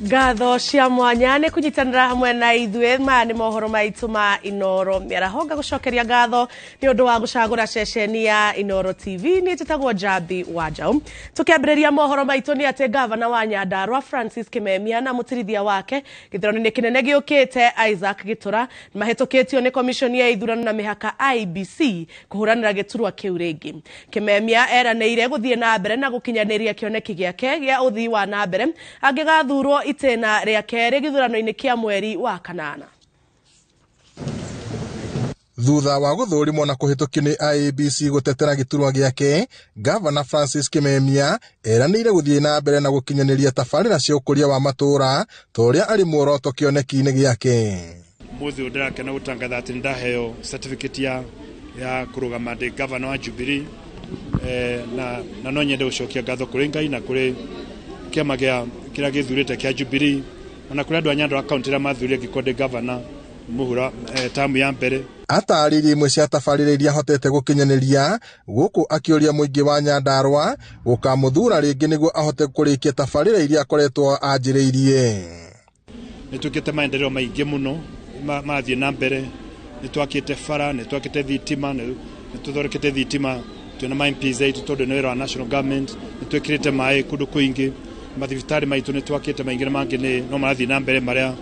Ngatho cia mwanya nĩ kũnyitanĩra hamwe na ithuĩ. Maya nĩ mohoro maitũ ma Inoro mĩaraho. Ngagũcokeria ngatho nĩ ũndũ wa gũcagũra ceceni ya Inoro TV. Niĩ njĩtagwo Njambi wa Njaũ. Tũkĩambĩrĩria mohoro maitũ nĩ atĩ gavana wa Nyandarua Francis Kimemia na mũtirithia wake gĩthurano-inĩ kĩnene gĩũkĩte Isaac Gĩtũra nĩmahĩtũkĩtio nĩ komiconi ya ithurano na mĩhaka IEBC kũhũranĩra gĩturwa kĩu rĩngĩ. Kimemia eranĩire gũthiĩ na mbere na gũkinyanĩria kĩoneki gĩake gĩa ũthii wa na mbere angĩgathurwo itĩna rĩa kerĩ gĩthurano-inĩ kĩa mweri wa kanana. Thutha wa gũthũrimwo na kũhĩtũkio nĩ IEBC gũtetera gĩturwa gĩake, Gavana Francis Kimemia eranĩire gũthiĩ na mbere na gũkinyanĩria tabarĩra cia ũkũria wa matũũra ta ũrĩa arĩ muoroto kĩoneki-inĩ gĩake. Mũthĩ ũyũ ndĩrakena gũtangatha atĩ nĩndaheo certificate ya kũrũgama ndĩ gavana wa Jubilee, na no nyende gũcokia ngatho kũrĩ Ngai na kũrĩ kĩama gĩa kĩrĩa gĩthurĩte kĩa Jubilee, ona kũrĩ andũ a Nyandarua County arĩa mathurire ngĩkorwo ndĩ gavana mũhura tamu ya mbere. Atarĩrie imwe cia tabarĩra iria ahotete gũkinyanĩria gũkũ akĩũria mũingĩ wa Nyandarua gũkamũthura rĩngĩ nĩguo ahote kũrĩkia tabarĩra iria akoretwo anjĩrĩirie. Nĩ twĩkĩte maendeleo maingĩ mũno marathiĩ na mbere. Nĩ twakĩte bara, nĩ twakĩte thitima, nĩ tũthondekete thitima twĩna ma MPs aitũ tondũ nĩ wĩra wa national government. Nĩ twĩkĩrĩte maĩ kũndũ kũingĩ, mathibitarĩ maitũ nĩ twakĩte maingĩ na mangĩ nĩ no marathiĩ na mbere marĩa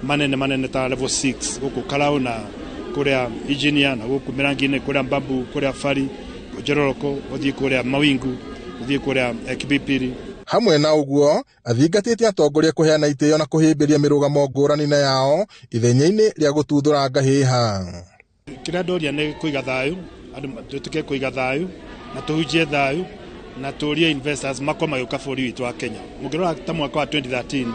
manene manene ta level 6 gũkũ Karau na kũrĩa Engineer na gũkũ Mĩrangi-inĩ, kũrĩa Mbabu, kũrĩa Bari, Njororoko, ũthiĩ kũrĩa Mawingu, ũthiĩ kũrĩa Kibipiri. Hamwe na ũguo athingatĩte atongoria kũheana itĩo na kũhĩmbĩria mĩrũgamo ngũrani na yao ithenya-inĩ rĩa gũtuthũra ngahĩha. Kĩrĩa ndoria nĩ kũiga thayũ, andũ twĩtĩke kũiga thayũ na tũhunjie thayũ na tũrie investors makorwo magĩũka bũrũri witũ wa Kenya. Mũngĩrora ta mwaka wa 2013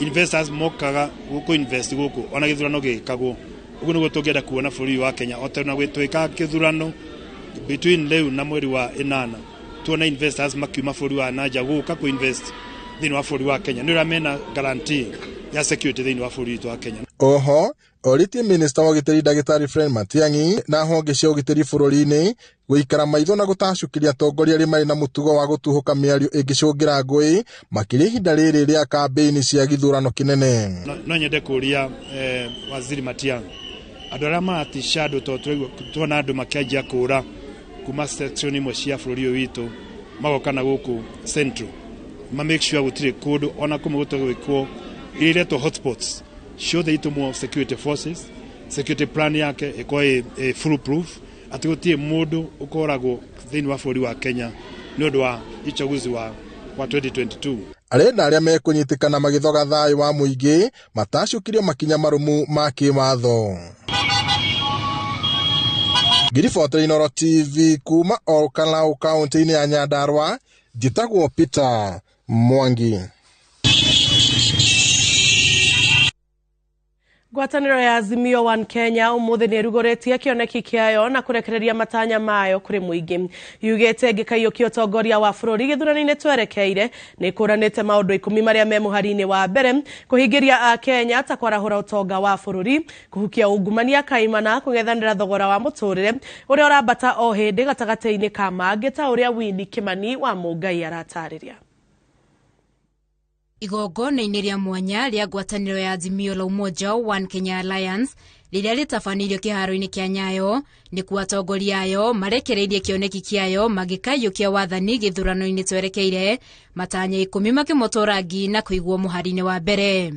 investors mokaga gũkũ invest gũkũ ona gĩthurano gĩkagwo. Ũguo nĩguo tũngĩenda kuona bũrũri wa Kenya o tena twĩkaga kĩthurano between rĩu na mweri wa ĩnana tuone investors makiuma bũrũri wa nanja gũka kũ invest thĩinĩ wa bũrũri wa Kenya nĩ ũrĩa mena guarantee ya security thĩinĩ wa bũrũri witũ wa Kenya. Oho orĩtie minista wa ũgitĩri ndagĩtarĩ Fred Matiang'i na honge cia ũgitĩri bũrũri-inĩ gũikara maitho na gũtacũkĩria atongoria arĩa marĩ na mũtugo wa gũtuhũka mĩario ĩngĩcũngĩra ngũĩ makĩria ihinda rĩrĩ rĩa kambĩini cia gĩthurano kĩnene. No nyende kũria waziri Matiang'i andũ arĩa maratisha andũ tondũ tuona andũ makĩanjia kũra kuma section imwe cia bũrũri ũyũ witũ magoka na gũkũ central ma make sure gũtirĩ kũndũ ona kũmwe gũtagwĩkwo iria iretwo hotspots ciothe itũmwo security forces, security plan yake ĩkorwo ĩ full proof atĩ gũtirĩ mũndũ ũkoragwo thĩinĩ wa bũrũri wa Kenya nĩ ũndũ wa uchaguzi wa 2022. Arenda arĩa mekũnyitĩkana magĩthoga thayũ wa mũingĩ matacũkirio makinya marũmu ma kĩwatho. Ngiribotera Inoro TV kuma Olkalau kaunti-inĩ ya Nyandarua, njĩtagwo Peter Mwangi. Ngwatanĩro ya Azimio One Kenya ũmũthĩ nĩ ĩrugũrĩtie kĩoneki kĩayo na kũrekereria matanya mayo kũrĩ mũingĩ. Yugĩte ĩngĩkaiyũkia ũtongoria wa bũrũri gĩthurano-inĩ twerekeire nĩ ĩkũranĩte maũndũ 10 marĩa me mũhari-inĩ wa mbere kũhingĩria Akenya ta kwarahũra ũtonga wa bũrũri, kũhukia ungumania kaimana, kũng'ethanĩra thogora wa mũtũrĩre ũrĩa ũrambata o hĩndĩ gatagatĩ-inĩ ka mangĩ ta ũrĩa Winnie Kimani wa Mũngai aratarĩria. Igongona-inĩ rĩa mwanya rĩa ngwatanĩro ya Azimio la Umoja One Kenya Alliance rĩrĩa rĩtabanĩirio kĩharo-inĩ kĩa Nyayo nĩkuo atongoria ayo marekereirie kĩoneki kĩayo magĩkaiyũkia wathani gĩthurano-inĩ twerekeire matanya 10 makĩmotwo rangi na kũigwo mũhari-inĩ wa mbere.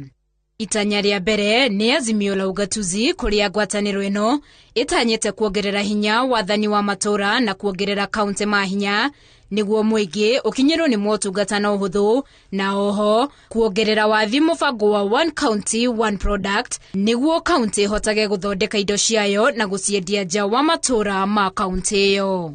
Itanya rĩa mbere nĩ Azimio la Ugatuzi kũrĩa ngwatanĩro ĩno ĩtanyĩte kuongerera hinya wathani wa matũũra na kuongerera kaunti ma hinya nĩguo mũingĩ ũkinyĩrwo nĩ motungata na ũhũthũ na oho kuongerera wathi mũbango wa One County One Product nĩguo kaunti ĩhotage gũthondeka indo ciayo na gũciendia nja wa matũũra ma kaunti ĩyo.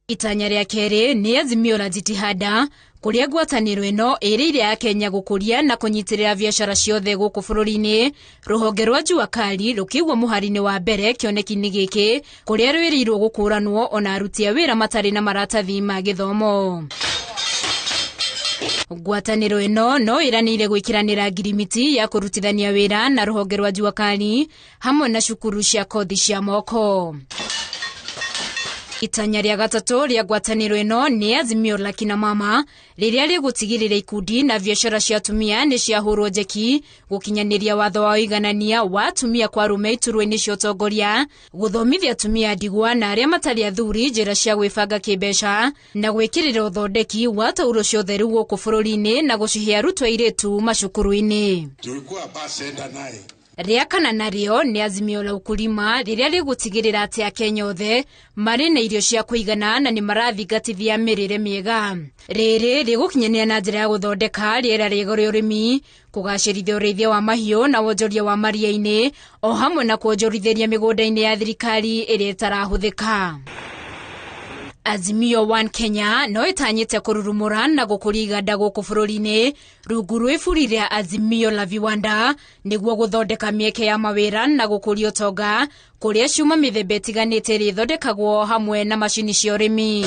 Itanya rĩa kerĩ nĩ Azimio la Jitihada kũrĩa ngwatanĩro ĩno ĩrĩire Akenya gũkũria na kũnyitĩrĩra biacara ciothe gũkũ bũrũri-inĩ. Rũhonge rwa Jua Kali rũkĩigwo mũhari-inĩ wa mbere kĩoneki-inĩ gĩkĩ kũrĩa rwĩrĩirwo gũkũranwo ona aruti a wĩra matarĩ na maratathi ma gĩthomo. Ngwatanĩro ĩno no ĩranĩire gwĩkĩranĩra ngirimiti ya kũrutithania wĩra na rũhonge rwa Jua Kali hamwe na cukuru cia kothi cia moko. Itanya rĩa gatatũ rĩa ngwatanĩro ĩno nĩ Azimio la Kina Mama rĩrĩa rĩgũtigĩrĩra ikundi na biacara cia atumia nĩ ciahũrwo njeki, gũkinyanĩria watho wa ũiganania wa atumia kwa arũme iturwa-inĩ cia ũtongoria, gũthomithia atumia ndigwa na arĩa matarĩ athuri njĩra cia gwĩbanga kĩmbeca, na gwĩkĩrĩra ũthondeki wa tauro cia ũtheru gũkũ bũrũri-inĩ na gũcihe arutwo airĩtu macukuru-inĩ. Tulikuwa basi enda naye. Rĩa kana narĩo nĩ Azimio la Ukulima rĩrĩa rĩgũtigĩrĩra atĩ Akenya othe marĩ na irio cia kũigana na nĩ marathingatithia mĩrĩre mĩega. Rĩrĩ rĩgũkinyanĩra na njĩra ya gũthondeka rĩera rĩega rĩa ũrĩmi, kũgacĩrithia ũrĩithia wa mahiũ na wonjoria wa maria-inĩ, o hamwe na kuonjorithĩria mĩgũnda-inĩ ya thirikari ĩrĩa ĩtarahũthĩka. Azimio One Kenya no ĩtanyĩte kũrurumũra na gũkũria iganda gũkũ bũrũri-inĩ rungu rwa iburi rĩa Azimio la Viwanda nĩguo gũthondeka mĩeke ya mawĩra na gũkũria ũtonga kũrĩa cuma mĩthemba ĩtiganĩte ĩrĩa ĩthondekagwo hamwe na macini cia ũrĩmi.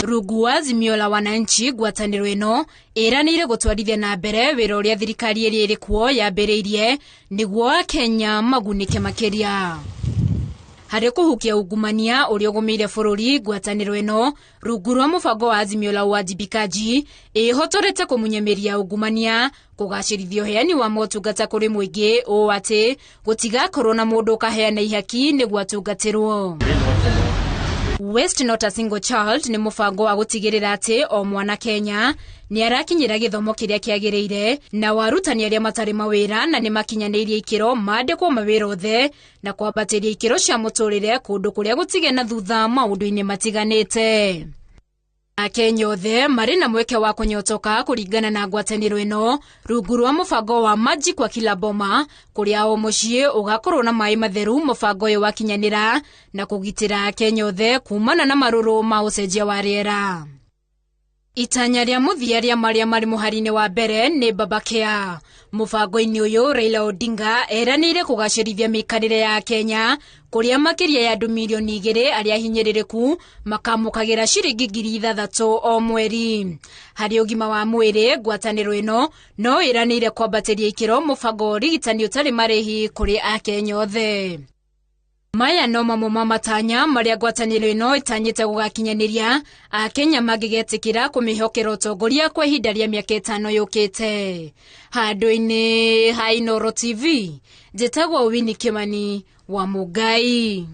Rungu wa Azimio la Wananchi, ngwatanĩro ĩno ĩranĩire gũtwarithia na mbere wĩra ũrĩa thirikari ĩrĩa ĩrĩ kuo yambĩrĩirie nĩguo Akenya magunĩke makĩria. Harĩ kũhukia ungumania ũrĩa ũgũmĩire bũrũri, ngwatanĩro ĩno rungu rwa mũbango wa Azimio la Uwajibikaji ĩhotorete kũmunyamĩria ungumania, kũgacĩrithia ũheani wa motungata kũrĩ mũingĩ ũũ atĩ gũtigakorwo na mũndũ ũkaheana ihaki nĩguo atungatĩrwo. Waste Not a Single Child nĩ mũbango wa gũtigĩrĩra atĩ o mwana Kenya nĩ arakinyĩra gĩthomo kĩrĩa kĩagĩrĩire, na warutani arĩa matarĩ mawĩra na nĩ makinyanĩirie ikĩro mandĩkwo mawĩra othe na kwambatĩria ikĩro cia mũtũrĩre kũndũ kũrĩa gũtige na thutha maũndũ-inĩ matiganĩte. Akenya othe marĩ na mweke wa kũnyotoka kũringana na ngwatanĩro ĩno rungu rwa mũbango wa Maji kwa Kila Boma, kũrĩa o mũciĩ ũgakorwo na maĩ matheru. Mũbango ũyũ wakinyanĩra na kũgitĩra Akenya othe kumana na marũrũ ma ũcenjia wa rĩera. Itanya rĩa mũthia rĩa marĩa marĩ mũhari-inĩ wa mbere nĩ Babacare. Mũbango-inĩ ũyũ Raila Odinga eranĩire kũgacĩrithia mĩikarĩre ya Kenya kũrĩa makĩria ya andũ mirioni 2 arĩa hinyĩrĩrĩku makamũkagĩra ciringi 6,000 o mweri. Harĩ ũgima wa mwĩrĩ, ngwatanĩro ĩno no ĩranĩire kwambatĩria ikĩro mũbango wa ũrigitani ũtarĩ marĩhi kũrĩ Akenya othe. Maya no mamwe ma matanya marĩa ngwatanĩro ĩno ĩtanyĩte gũgakinyanĩria Akenya mangĩgetĩkĩra kũmĩhokera ũtongoria kwa ihinda rĩa mĩaka 5 yũkĩte. Handũ-inĩ ha Inooro TV, njĩtagwo Winnie Kimani wa Mũngai.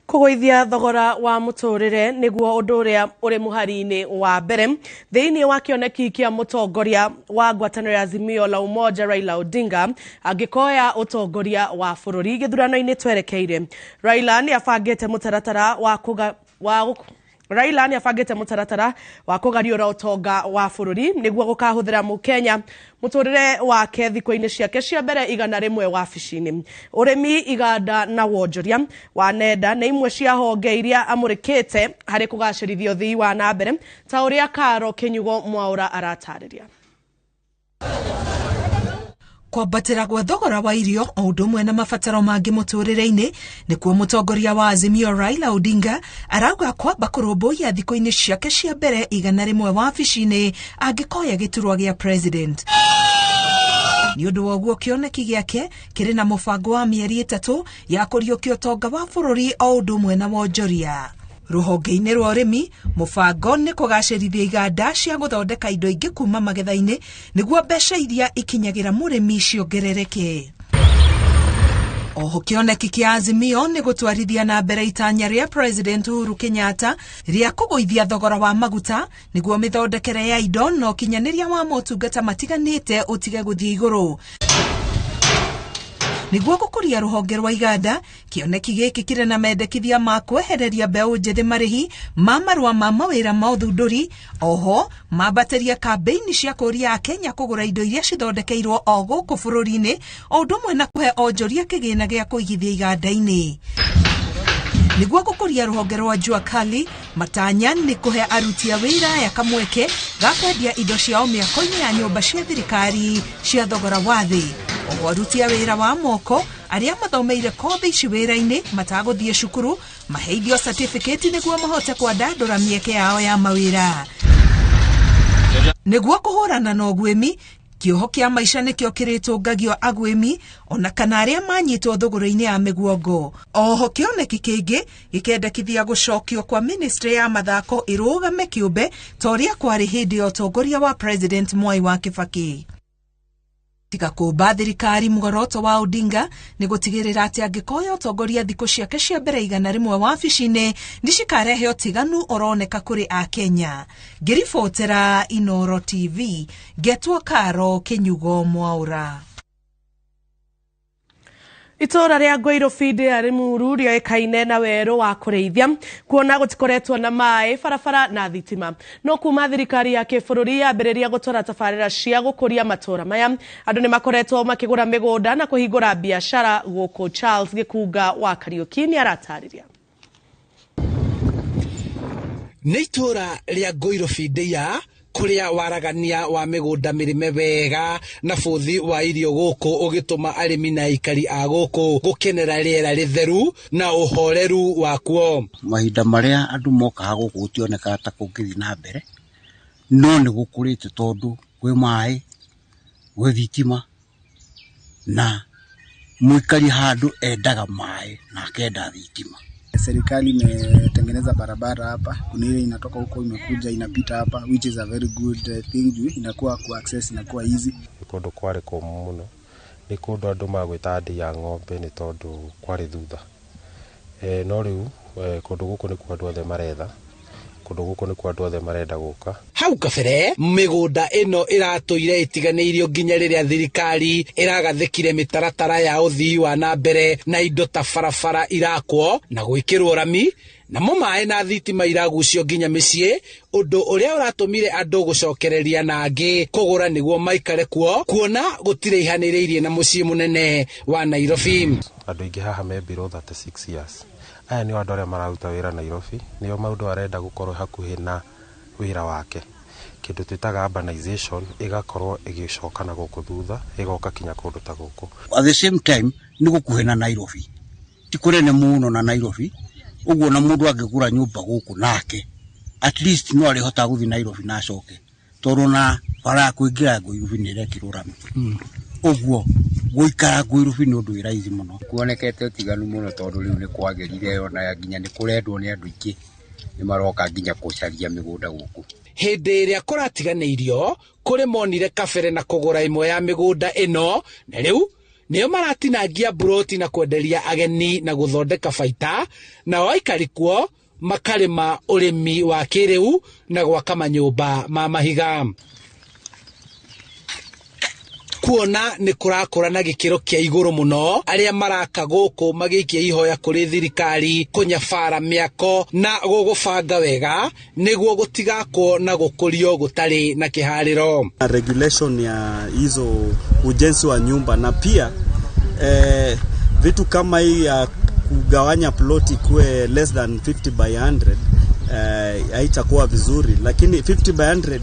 Kũgũithia thogora wa mũtũrĩre nĩguo ũndũ ũrĩa ũrĩ mũhari-inĩ wa mbere thĩinĩ wa kĩoneki kĩa mũtongoria wa ngwatanĩro ya Azimio la Umoja Raila Odinga angĩkoya ũtongoria wa bũrũri gĩthurano-inĩ twerekeire. Raila nĩ abangĩte mũtaratara wa Raila nĩ abangĩte mũtaratara wa kũgariũra ũtonga wa bũrũri nĩguo gũkahũthĩra mũkenya mũtũrĩre wake thikũ-inĩ ciake cia mbere 100 wabici-inĩ. Ũrĩmi, iganda na wonjoria wa nenda nĩ imwe cia honge iria amũrĩkĩte harĩ kũgacĩrithia ũthii wa na mbere ta ũrĩa Karo Kĩnyugo Mwaũra aratarĩria. Kwambatĩra gwa thogora wa irio o ũndũ ũmwe na mabataro mangĩ mũtũrĩre-inĩ nĩkuo mũtongoria wa Azimio Raila Odinga arauga kwamba kũrũmbũiya thikũ-inĩ ciake cia mbere 100 wabici-inĩ angĩkoya gĩturwa gĩa president. Nĩ ũndũ wa ũguo kĩoneki gĩake kĩrĩ na mũbango wa mĩeri 3 ya kũriũkia ũtonga wa bũrũri o ũndũ ũmwe na wonjoria. Rũhonge-inĩ rwa ũrĩmi, mũbango nĩ kũgacĩrithia iganda cia gũthondeka indo ingĩ kuma magetha-inĩ nĩguo mbeca iria ikinyagĩra mũrĩmi ciongerereke. Oho kĩoneki kĩa Azimio nĩ gũtwarithia na mbere itanya rĩa President Uhuru Kenyatta rĩa kũgũithia thogora wa maguta nĩguo mĩthondekere ya indo na ũkinyanĩria wa motungata matiganĩte ũtige gũthiĩ igũrũ. Nĩguo gũkũria rũhonge rwa iganda, kĩoneki gĩkĩ kĩrĩ na mendekithia ma kwehereria mbeũ njĩthĩ marĩhi ma marũa ma mawĩra ma ũthundũri, oho mambatĩria kambĩini cia kũũria Akenya kũgũra indo iria cithondekeirwo o gũkũ bũrũri-inĩ, o ũndũ ũmwe na kũhe onjoria kĩgĩna gĩa kũigithia iganda-inĩ. Nĩguo gũkũria rũhonge rwa Jua Kali, matanya nĩ kũhe aruti a wĩra aya kamweke ga kwendia indo ciao mĩako-inĩ ya nyũmba cia thirikari cia thogora wa thĩ. Oho aruti a wĩra wa moko arĩa mathomeire kothi ici wĩra-inĩ matagũthiĩ cukuru maheithio certificate nĩguo mahote kwandandũra mĩeke yao ya mawĩra. Nĩguo kũhũrana na ũguĩmi, Kĩoho kĩa maica nĩkĩo kĩrĩtũngagio agwĩmi ona kana arĩa manyitwo thũgũrĩ-inĩ ya mĩguongo. Oho kĩoneki kĩngĩ gĩkendekithia gũcokio kwa ministry ya mathako ĩrũgame kĩũmbe ta ũrĩa kwarĩ hĩndĩ ya ũtongoria wa President Mwai wa Kibaki. Tiga kũmba thirikari muoroto wa Odinga nĩ gũtigĩrĩra atĩ angĩkoya ũtongoria thikũ ciake cia mbere 100 wabici-inĩ nĩcikarehe ũtiganu ũroneka kũrĩ Akenya. Ngĩribotera Inooro TV, ngetwo Karo Kĩnyugo Mwaũra. Itũũra rĩa Ngoirobi rĩa Limuru rĩoĩkaine na werũ wa kũrĩithia kuona gũtikoretwo na maĩ, barabara na thitima. No kuma thirikari ya kĩbũrũri yambĩrĩria gũtwara tabarĩra cia gũkũria matũũra maya, andũ nĩ makoretwo makĩgũra mĩgũnda na kũhingũra biacara gũkũ. Charles Gĩkunga wa Kariũki nĩ aratarĩria. Nĩ itũũra rĩa Ngoirobi Ndĩa kũrĩa waragania wa mĩgũnda mĩrĩme wega na bũthi wa irio gũkũ ũgĩtũma arĩmi na aikari a gũkũ gũkenera rĩera rĩtheru na ũhoreru wakuo. Mahinda marĩa andũ mokaga gũkũ gũtionekaga ta kũngĩthiĩ na mbere, no nĩ gũkũrĩte tondũ kwĩ maĩ, gwĩ thitima, na mũikari handũ endaga maĩ na akenda thitima. Serikali imetengeneza barabara hapa, kuna ile inatoka huko imekuja inapita hapa, which is a very good thing juu inakuwa ku access inakuwa easy. Nĩ kũndũ kwarĩ kũmũ mũno, nĩ kũndũ andũ magwĩta ndĩ ya ng'ombe nĩ tondũ kwarĩ thutha. No rĩu kũndũ gũkũ nĩkuo andũ othe maretha, kũndũ gũkũ nĩkuo andũ othe marenda gũka. Hau kabere mĩgũnda ĩno ĩratũire ĩtiganĩirio nginya rĩrĩa thirikari ĩragathĩkire mĩtaratara ya ũthii wa na mbere na indo ta barabara irakwo na gwĩkĩrwo rami, namo maĩ na thitima iragucio nginya mĩciĩ, ũndũ ũrĩa ũratũmire andũ gũcokereria na angĩ kũgũra nĩguo maikare kuo, kuona gũtiraihanĩrĩirie na mũciĩ mũnene wa Nairobi. Andũ aingĩ haha me below 36 years. Aya nĩo andũ arĩa mararuta wĩra Nairobi, nĩo maũndũ arenda gũkorwo hakuhĩ na wĩra wake. Kĩndũ twĩtaga urbanization ĩgakorwo ĩgĩcoka na gũkũ thutha, ĩgoka kinya kũndũ ta gũkũ. At the same time nĩ gũkuhĩ na Nairobi, ti kũnene mũno na Nairobi, ũguo na mũndũ angĩgũra nyũmba gũkũ nake at least no arĩhotaga gũthiĩ Nairobi na acoke, tondũ na bara ya kũingĩra Ngoirobi nĩ ĩrekĩrwo rami. Ũguo gũikara Ngoirobi nĩ ũndũ wĩ raithi mũno. Kuonekete ũtiganu mũno tondũ rĩu nĩ kwagĩrire ona nginya nĩ kũrendwo nĩ andũ aingĩ, nĩ maroka nginya gũcaria mĩgũnda gũkũ. Hĩndĩ ĩrĩa kũratiganĩirio kũrĩ monire kabere na kũgũra ĩmwe ya mĩgũnda ĩno, na rĩu nĩo maratinangia mburoti na kwenderia ageni na gũthondeka baita, nao aikari kuo makarĩma ũrĩmi wa kĩrĩu na gwaka manyũmba ma mahiga. Kuona nĩ kũrakũra na gĩkĩro kĩa igũrũ mũno, arĩa maraka gũkũ magĩikia ihoya kũrĩ thirikari kũnyabara mĩako na gũgũbanga wega nĩguo gũtigakwo na gũkũrio gũtarĩ na kĩharĩro. Regulation ya hizo ujenzi wa nyumba na pia vitu kama hii ya kugawanya plot ikuwe less than 50 by 100 haitakuwa vizuri, lakini 50 by 100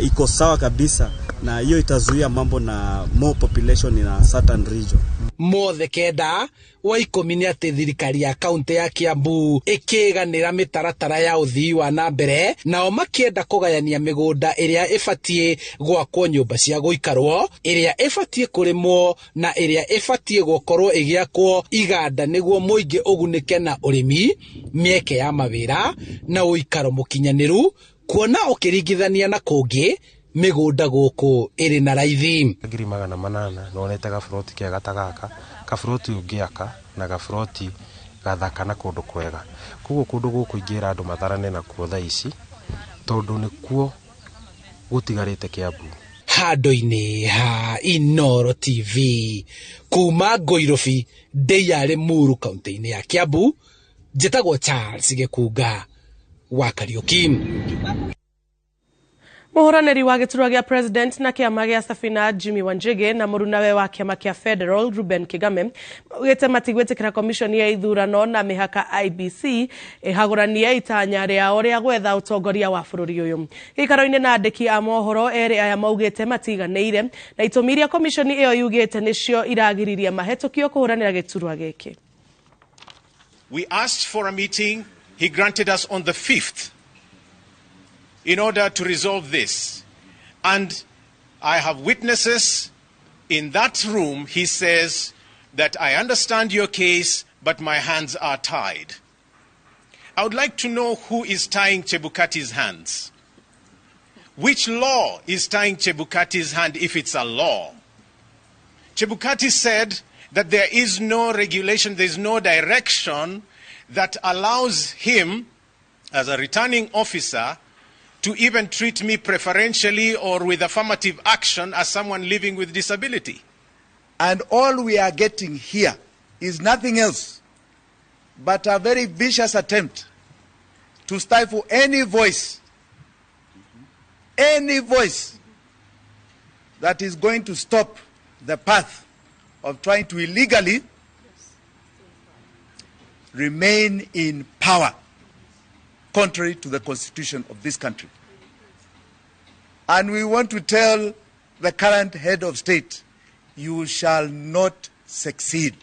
iko sawa kabisa, na hiyo itazuia mambo na more population in a certain region. Mothe kenda wa ikũmi nĩ atĩ thirikari ya kaunti ya Kiambu ĩkĩganĩra mĩtaratara ya ũthii wa na mbere, nao makĩenda kũgayania mĩgũnda ĩrĩa ĩbatiĩ gwakwo nyũmba cia gũikarwo, ĩrĩa ĩbatiĩ kũrĩmwo na ĩrĩa ĩbatiĩ gũkorwo ĩgĩakwo iganda nĩguo mũingĩ ũgunĩke na ũrĩmi, mĩeke ya mawĩra na ũikaro mũkinyanĩru, kuona ũkĩringithania na kũngĩ mĩgũnda gũkũ ĩrĩ na raithi. 800 nonete gaburoti kega ta gaka, gaburoti ũngĩaka na gaburoti gathaka na kũndũ kwega. Koguo kũndũ gũkũ ingĩra andũ matharane nakuo thaa ici, tondũ nĩkuo gũtigarĩte Kiambu. Handũ-inĩ ha Inooro TV kuma Ngoirobi Ndĩa Limuru kaunti-inĩ ya Kiambu, njĩtagwo Charles Gĩkunga wa Kariũki. Mũhũranĩri wa gĩturwa gĩa president na kĩama gĩa Safina Jimmy Wanjigi na mũrunawe wa kĩama kĩa Federal Ruben Kigame maugĩte matigwĩtĩkĩra commission ya ithurano na mĩhaka IBC ĩhagũranie itanya rĩao rĩa gwetha ũtongoria wa bũrũri ũyũ. Gĩikaro-inĩ na andĩki a mohoro erĩ aya maugĩte matiganĩire na itũmi iria commission ĩyo yugĩte nĩcio iragiririe mahetũkio kũhũranĩra gĩturwa gĩkĩ. We asked for a meeting, he granted us on the 5th. In order to resolve this. And I have witnesses in that room. He says that I understand your case, but my hands are tied. I would like to know who is tying Chebukati's hands. Which law is tying Chebukati's hand, if it's a law? Chebukati said that there is no regulation, there is no direction that allows him, as a returning officer, to even treat me preferentially or with affirmative action as someone living with disability. And all we are getting here is nothing else but a very vicious attempt to stifle any voice that is going to stop the path of trying to illegally remain in power, contrary to the constitution of this country. And we want to tell the current head of state, you shall not succeed.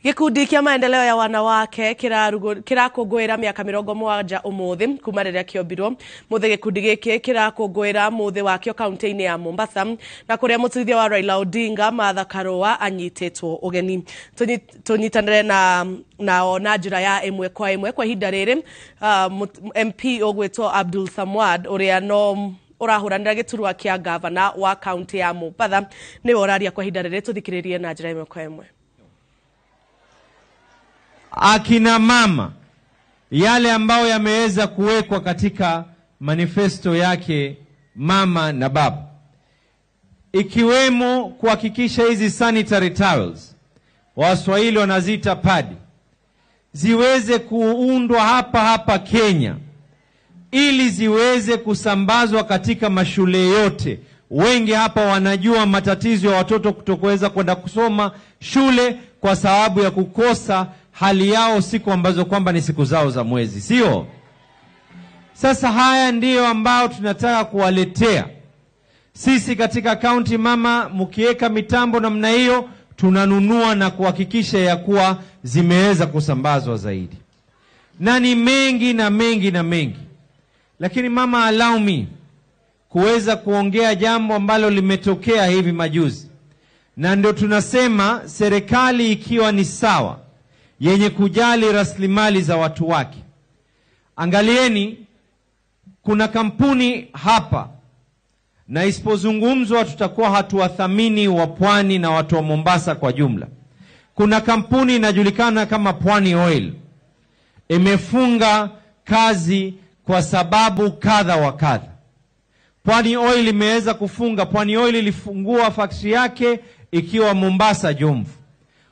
Gikundi kia maendeleo ya wanawake kirakũngũĩra mĩaka 70 ũmũthĩ kuma rĩrĩa kĩombirwo. Mũthĩ gĩkundi gĩkĩ kirakũngũĩra mũthĩ wakĩo kaunti-inĩ ya Mombasa, na kũrĩa mũtuithia wa Raila Odinga Martha Karua anyitĩtwo ũgeni. Tũnyitanĩre nao na njĩra ya ĩmwe kwa ĩmwe kwa ihinda rĩrĩ. MP ũgwĩtwo Abdul Samwad ũrĩa no ũrahũranĩra gĩturwa kĩa gavana wa kaunti ya Mombasa nĩwe ũraria kwa ihinda rĩrĩ. Tũthikĩrĩrie na njĩra ĩmwe kwa ĩmwe. Akina mama, yale ambayo yameweza kuwekwa katika manifesto yake mama na baba, ikiwemo kuhakikisha hizi sanitary towels, Waswahili wanaziita padi, ziweze kuundwa hapa hapa Kenya ili ziweze kusambazwa katika mashule yote. Wengi hapa wanajua matatizo ya watoto kutokuweza kwenda kusoma shule kwa sababu ya kukosa hali yao siku ambazo kwamba ni siku zao za mwezi, sio? Sasa haya ndiyo ambao tunataka kuwaletea sisi katika kaunti mama. Mkiweka mitambo namna hiyo, tunanunua na kuhakikisha ya kuwa zimeweza kusambazwa zaidi. Na ni mengi na mengi na mengi. Lakini mama, allow me kuweza kuongea jambo ambalo limetokea hivi majuzi. Na ndio tunasema serikali ikiwa ni sawa, yenye kujali rasilimali za watu wake. Angalieni, kuna kampuni hapa, na isipozungumzwa tutakuwa hatuwathamini wa Pwani na watu wa Mombasa kwa jumla. Kuna kampuni inajulikana kama Pwani Oil, imefunga kazi kwa sababu kadha wa kadha. Pwani Oil imeweza kufunga. Pwani Oil ilifungua factory yake ikiwa Mombasa Jomvu,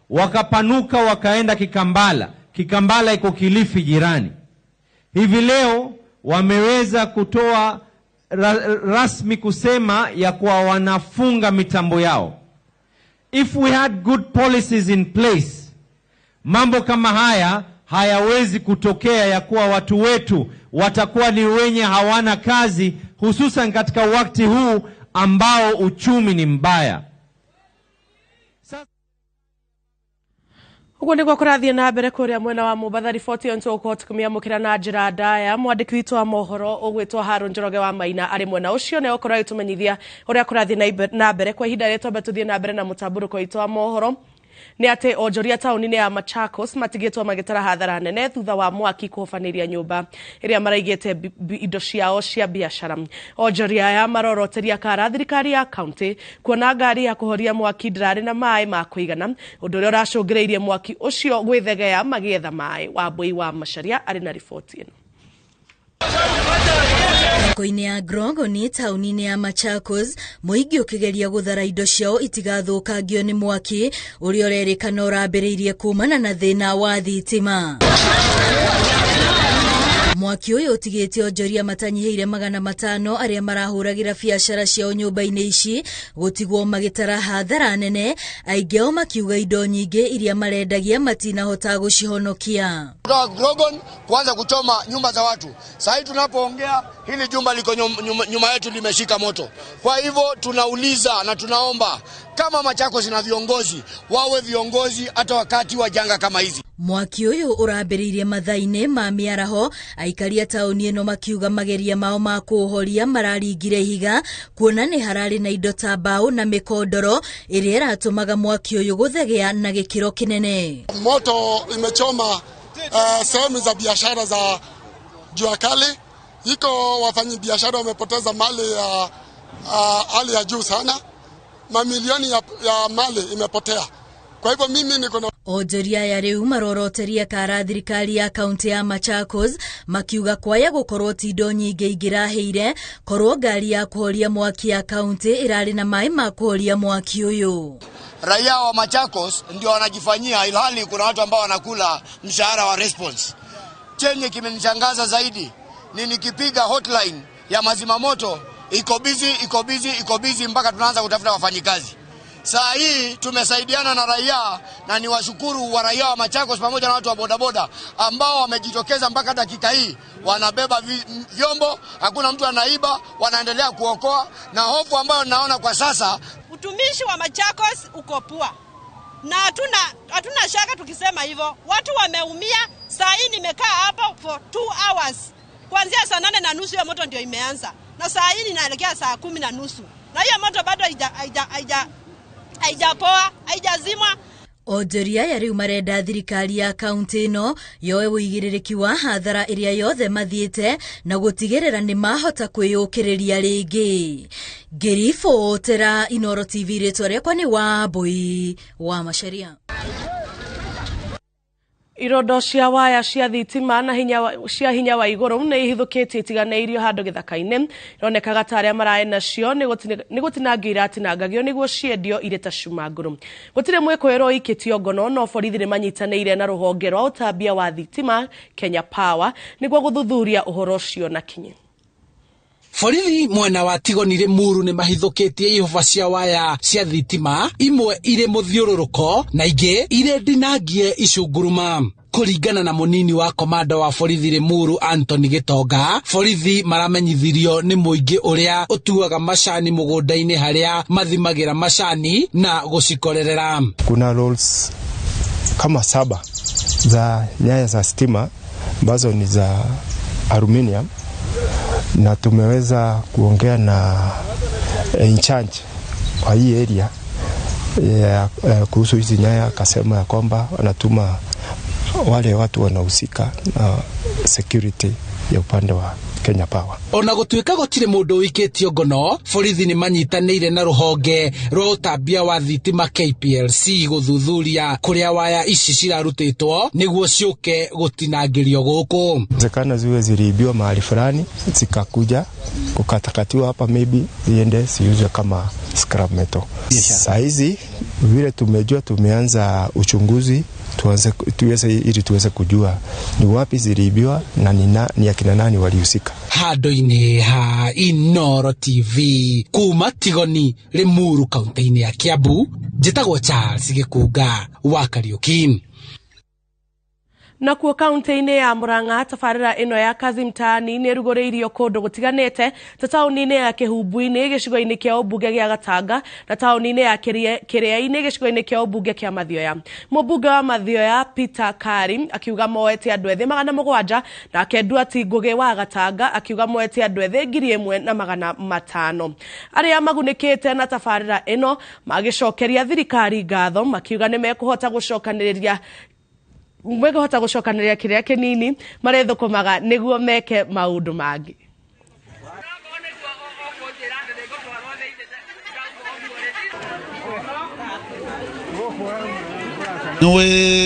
wakapanuka wakaenda Kikambala. Kikambala iko Kilifi jirani. Hivi leo wameweza kutoa rasmi kusema ya kuwa wanafunga mitambo yao. If we had good policies in place, mambo kama haya hayawezi kutokea, ya kuwa watu wetu watakuwa ni wenye hawana kazi, hususan katika wakati huu ambao uchumi ni mbaya. Uguo niguo kũrathiĩ na mbere kũrĩa mwena wa Mombasa. Riboti ĩyo nĩtũgũkorwo tũkĩmĩamũkĩra na njĩra ndaya. Mwandĩki witũ wa mohoro ũgwĩtwo Haron Njoroge wa Maina arĩ mwena ũcio nĩ egũkorwo agĩtũmenyithia ũrĩa kũrathiĩ na mbere. Kwa ihinda rĩrĩ twambe tũthiĩ na mbere na mũtambũrũko witũ wa mohoro. Nĩ atĩ onjoria taũni-inĩ ya Machakos matigĩtwo magĩtara hathara nene thutha wa mwaki kũhobanĩria nyũmba ĩrĩa maraigĩte indo ciao cia biacara. Onjoria aya maroroteria kara thirikari ya kaunti kuona ngari ya kũhoria mwaki ndĩrarĩ na maĩ ma kũigana, ũndũ ũrĩa ũracũngĩrĩirie mwaki ũcio gwĩthegea magĩetha maĩ. Wambui wa Macharia arĩ na riboti ĩno. Thoko-inĩ ya Grongoni taũni-inĩ ya Machakos, mũingĩ ũkĩgeria gũthara indo ciao itigathũkangio nĩ mwaki ũrĩa ũrerĩkana ũrambĩrĩirie kumana na thĩna wa thitima. Mwaki ũyũ ũtigĩte onjoria matanyihĩire 500 arĩa marahũragĩra biacara ciao nyũmba-inĩ ici gũtigwo magĩtara hathara nene, aingĩ ao makiuga indo nyingĩ iria marendagia matinahota gũcihonokia. Kutoka Grogon kuanza kuchoma nyumba za watu. Sasa hivi tunapoongea hili jumba liko nyuma yetu limeshika moto. Kwa hivyo tunauliza na tunaomba kama Machakos na viongozi wawe viongozi hata wakati wa janga kama hizi. Mwaki ũyũ ũrambĩrĩirie mathaa-inĩ ma mĩaraho. Aikari a taũni ĩno makiuga mageria mao ma kũũhoria mararingire ihiga kuona nĩ hararĩ na indo ta mbaũ na mĩkondoro ĩrĩa ĩratũmaga mwaki ũyũ gũthegea na gĩkĩro kĩnene. Moto imechoma sehemu za biashara za jua kali, iko wafanyi biashara wamepoteza mali ya hali ya juu sana, mamilioni ya mali imepotea. Kwa hivyo mimi niko na Onjoria aya rĩu maroroteria kara thirikari ya kaunti ya Machakos makiuga kwaya gũkorwo ti indo nyingĩ ingĩrahĩire korwo ngari ya kũhoria mwaki ya kaunti ĩrarĩ na maĩ ma kũhoria mwaki ũyũ. Raia wa Machakos ndio wanajifanyia, ilhali kuna watu ambao wanakula mshahara wa response. Chenye kimenishangaza zaidi ni nikipiga hotline ya mazima moto iko busy, iko busy, iko busy mpaka tunaanza kutafuta wafanyikazi. Saa hii tumesaidiana na raia, na niwashukuru wa raia wa Machakos pamoja na watu wa bodaboda ambao wamejitokeza mpaka dakika hii, wanabeba vyombo, hakuna mtu anaiba, wanaendelea kuokoa. Na hofu ambayo naona kwa sasa, utumishi wa Machakos uko poa, na hatuna shaka tukisema hivyo. Watu wameumia. Saa hii nimekaa hapa for 2 hours, kuanzia saa 8:30 hiyo moto ndio imeanza, na saa hii ninaelekea saa 10:30, na hiyo moto bado haijapoa, haijazimwa. Onjoria aya rĩu marenda thirikari ya kaunti ĩno yoe ũigĩrĩrĩki wa hathara ĩrĩa yothe mathiĩte na gũtigĩrĩra nĩ mahota kwĩyũkĩrĩria rĩngĩ. Ngĩribotera Inooro TV, rĩtwa rĩakwa nĩ Wambui wa Macharia. Irondo cia waya cia thitima na cia hinya wa igũrũ nĩ ihithũkĩtie itiganĩirio handũ gĩthaka-inĩ. Ironekaga ta arĩa maraĩ nacio nĩ gũtinangio iratinangagio nĩguo ciendio irĩ ta cuma ngũrũ. Gũtirĩ mwĩkũĩrwo ũikĩtio ngono, no borithi nĩ manyitanĩire na rũhonge rwa ũtambia wa thitima Kenya Power nĩguo gũthuthuria ũhoro ũcio na kinyi. Borithi mwena wa Tigoni Limuru nĩ mahithũkĩtie ihũba cia waya cia thitima, imwe irĩ mũthiũrũrũko na ingĩ irĩ ndinangie icunguruma. Kũringana na mũnini wa komanda wa borithi Limuru Anthony Gitonga, borithi maramenyithirio nĩ mũingĩ ũrĩa ũtuaga macani mũgũnda-inĩ harĩa mathimagĩra macani na gũcikorerera. Kuna rolls kama 7 za nyaya za stima ambazo ni za aluminium, na tumeweza kuongea na in charge wa hii area kuhusu hizi nyaya, akasema ya kwamba wanatuma wale watu wanahusika na security ya upande wa Kenya Power. Ona gũtuĩka gũtirĩ mũndũ ũikĩtio ngono, borithi nĩ manyitanĩire na rũhonge rwa ũtambia wa thitima KPLC gũthuthuria kũrĩa waya ici cirarutĩtwo nĩguo ciũke gũtinangĩrio gũkũ. Zekana ziwe ziliibiwa mahali fulani zikakuja kukatakatiwa hapa, maybe ziende ziuzwe kama scrap metal. Saa hizi vile tumejua, tumeanza uchunguzi ili tuweze kujua ni wapi ziliibiwa na ni akina nani walihusika. Handũ-inĩ ha Inooro TV kuma Tigoni Limuru kaunti-inĩ ya Kiambu, njĩtagwo Charles Gĩkunga wa Kariuki. Nakuo kaunti-inĩ ya Murang'a, tabarĩra ĩno ya Kazi Mtaani nĩ ĩrugũrĩirio kũndũ gũtiganĩte ta taũni-inĩ ya Kĩhumbu-inĩ gĩcigo-inĩ kĩa ũmbunge gĩa Gatanga na taũni-inĩ ya Kĩrĩa-inĩ gĩcigo-inĩ kĩa ũmbunge kĩa Mathioya. Mũmbunge wa Mathioya Peter Kari akiuga moete andũ ethĩ 700, nake Nduati Ngũgĩ wa Gatanga akiuga moete andũ ethĩ 1500. Arĩa magunĩkĩte na tabarĩra ĩno magĩcokeria thirikari ngatho makiuga nĩ mekũhota gũcokanĩrĩria kĩrĩa kĩnini marethũkũmaga nĩguo meke maũndũ mangĩ.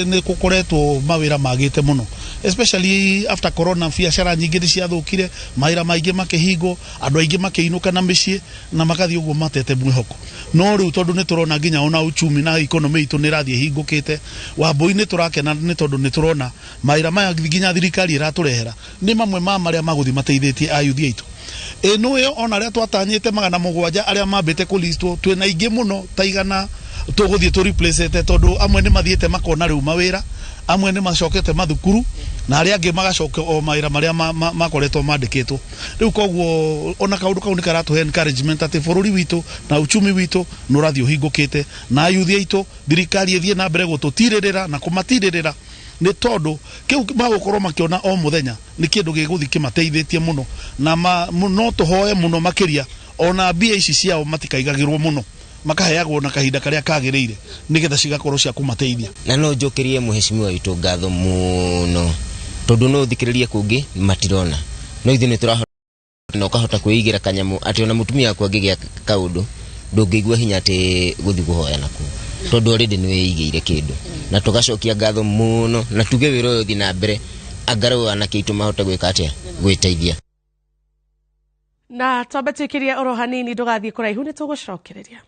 Nĩ gũkoretwo mawĩra magĩte mũno, especially after corona, biacara nyingĩ nĩ ciathũkire, mawĩra maingĩ makĩhingwo, andũ aingĩ makĩinũka na mĩciĩ na magathiĩ ũguo matete mwĩhoko. No rĩu tondũ nĩ tũrona nginya ona uchumi na economy itũ nĩ ĩrathiĩ ĩhingũkĩte, Wambui nĩ tũrakena nĩ tondũ nĩ tũrona mawĩra maya nginya thirikari ĩratũrehera nĩ mamwe ma marĩa magũthiĩ mateithĩtie ayuthi aitũ. Ĩno ĩyo ona arĩa twatanyĩte 700 arĩa mambĩte kũlistwo, twĩna aingĩ mũno ta 100 tũgũthiĩ tũ replace tondũ amwe nĩ mathiĩte makona rĩu mawĩra, amwe nĩ macokete mathukuru na arĩa angĩ magacoka o mawĩra marĩa makoretwo mandĩkĩtwo. Rĩu koguo ona kaũndũ kau nĩ karatũhe encouragement atĩ bũrũri witũ na uchumi witũ nĩ ũrathiĩ ũhingũkĩte, na ayuthi aitũ thirikari ĩthiĩ na mbere gũtũtirĩrĩra na kũmatirĩrĩra Nĩ tondũ kĩu magũkorwo makĩona o mũthenya nĩ kĩndũ gĩgũthiĩ kĩmateithĩtie mũno na no tũhoe mũno makĩria ona mbia ici ciao matikaigagĩrwo mũno, makaheagwo na kahinda karĩa kagĩrĩire nĩgetha cigakorwo cia kũmateithia. Na no njokerie mũheshimiwa witũ ngatho mũno, tondũ no ũthikĩrĩrie kũngĩ matirona, no ithuĩ nĩ tũrahota na ũkahota kwĩigĩra kanyamũ atĩ ona mũtumia waku angĩgĩa kaũndũ ndũngĩigua hinya atĩ gũthiĩ kũhoya nakuo, tondũ already nĩ wĩigĩire kĩndũ. Na tũgacokia ngatho mũno na tuge wĩra ũyũ ũthiĩ na mbere, angarau anake aitũ mahote gwĩka atĩa, gwĩteithia. Na twambe twĩkĩrie oro hanini, ndũgathiĩ kũraihu, nĩ tũgũcokereria.